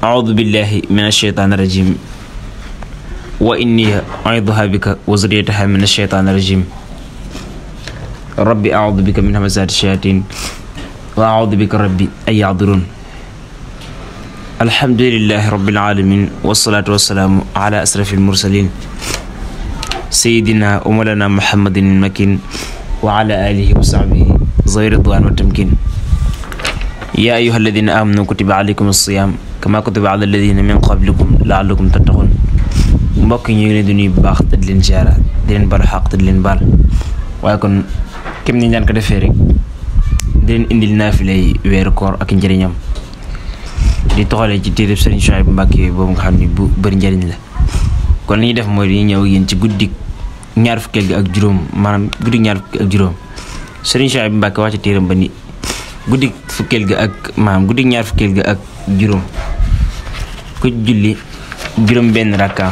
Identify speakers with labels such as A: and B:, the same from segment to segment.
A: أعوذ بالله من الشيطان الرجيم وإني أعيذها بك وذريتها من الشيطان الرجيم ربي أعوذ بك من همزات الشياطين وأعوذ بك ربي أن يحضرون. الحمد لله رب العالمين والصلاة والسلام على أشرف المرسلين سيدنا ومولانا محمد المكين وعلى آله وصحبه ذوي الرضوان والتمكين. يا أيها الذين آمنوا كتب عليكم الصيام كما كتب على الذين من قبلكم لعلكم تتقون. mbokk ñu ngi leen di nuyu bu baax te di leen ziara di leen balu xaq te di leen baal waaye kon kem ni daan ko defee rek di leen indil naafilay weeru koor ak njëriñam di toxalee ci téereb Sëriñ Souhaïbou Mbacké boobu nga xam ni bu bëri njëriñ la. kon li ñuy def mooy dañuy ñëw yéen ci guddik ñaar fukkeel gi ak juróom maanaam guddik ñaar fukki ak juróom Sëriñ Souhaïbou Mbacké wax ci téeram ba ni guddik fukkeel gi ak maanaam guddik ñaar fukkeel gi ak juróom ku julli juróom benn rakka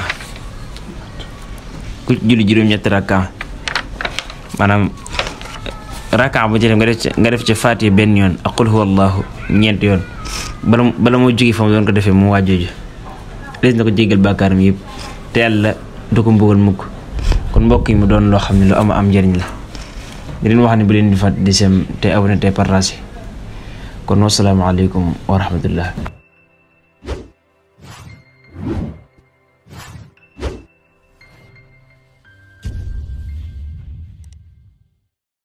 A: ku julli juróom ñetti rakka maanaam rakka bu ci def nga def ci Faatiha benn yoon ak qul huwallahu ñeenti yoon bala moo jóge fa mu doon ko defee mu waajooju lees na ko jéggal bàkkaaram yëpp te yàlla du ko mbugal mukk. kon mbokk yi mu doon loo xam ne lu am njëriñ la di leen wax ne bu leen di fàtte di sem te abonné te partage kon wassalaamu aleykum wa rahmatullah.